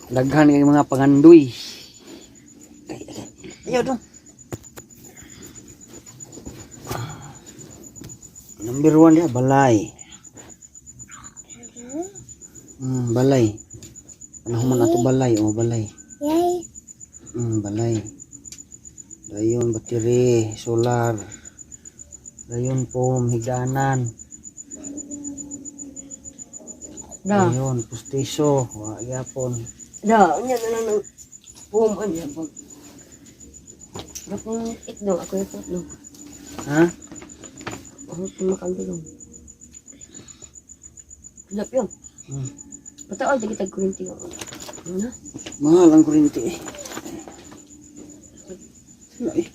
Daghan kay mga pangandoy. Ay, ay, ayaw dong. Number 1 dia balay. Balay. Ano man ato balay oh balay. Yay. Balay. Dayon battery, solar. Dayon foam, higdanan. Da. Dayon pustiso, wa gyapon. Da, unya na lang ng boom unya pag. Gapong itlog, ako yung itlog. Ha? Ako tumakang dulong. Lap yun. Pataol, di kita kurinti ko. Ano? Mahal ang kuryente eh. Wala eh.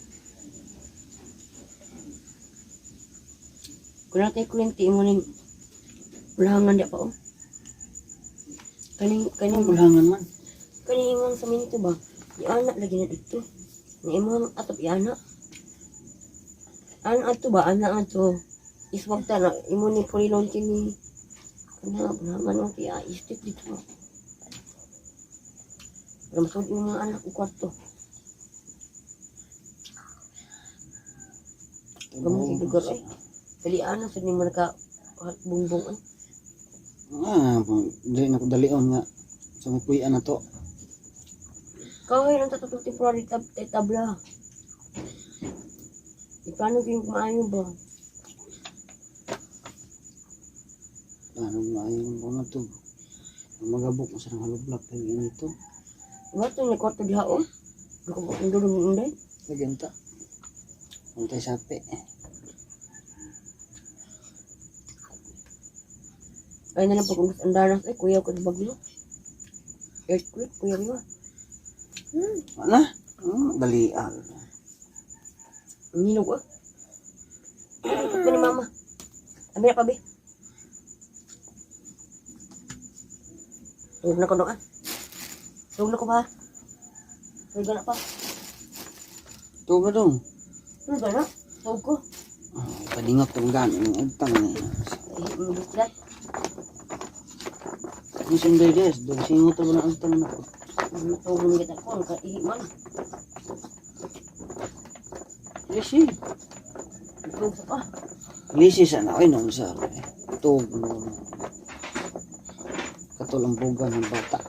Kung natin kurinti mo ning ulangan di pa oh. Kaning kaning Anong kulangan man? kaning imong sa minto ba? Di anak lagi na dito. Ni imong atop i ana. Ana ato ba? Ana ato. Iswag ta na imo ni pulilon kini. Kana ulangan mo kaya istit dito. Pero masud yung mga anak ko kwarto. Gamay kay lugar eh. Dali ana sad ni mo naka bungbong ay. Ah, dili na ko dalion nga sa may puy-an na to. Kahoy lang tatlo temporary tabla. Di paano yung maayo ba? Ano maayo ko na to. Ang magabok mo sa nang halublak kay inito. Wa to ni kwarto diha oh. Ako ang dulong ni Inday. Lagyan ta. Untay sapi. Ay na lang pag umus ang daras ay kuya ko sa Bagyo. Earthquake kuya ko. Wala. Dali ah. Ang hinog ah. Ikot ni mama. Abi na pa be. Tulog na ko doon ah. Tulog na ko pa. Tulog na pa. Tuga dong. Tulog na. Tulog ko. Ah, paningot tong gani ang agtang ni. Ay, mabuklat. Ang sunday des, dong singot ba na agtang na ko. Tulog na kita ko. Nakaihi man. Lisi. Tulog sa pa. Lisi sa na oy nung sa. Tug no. Katulong bugan ng bata.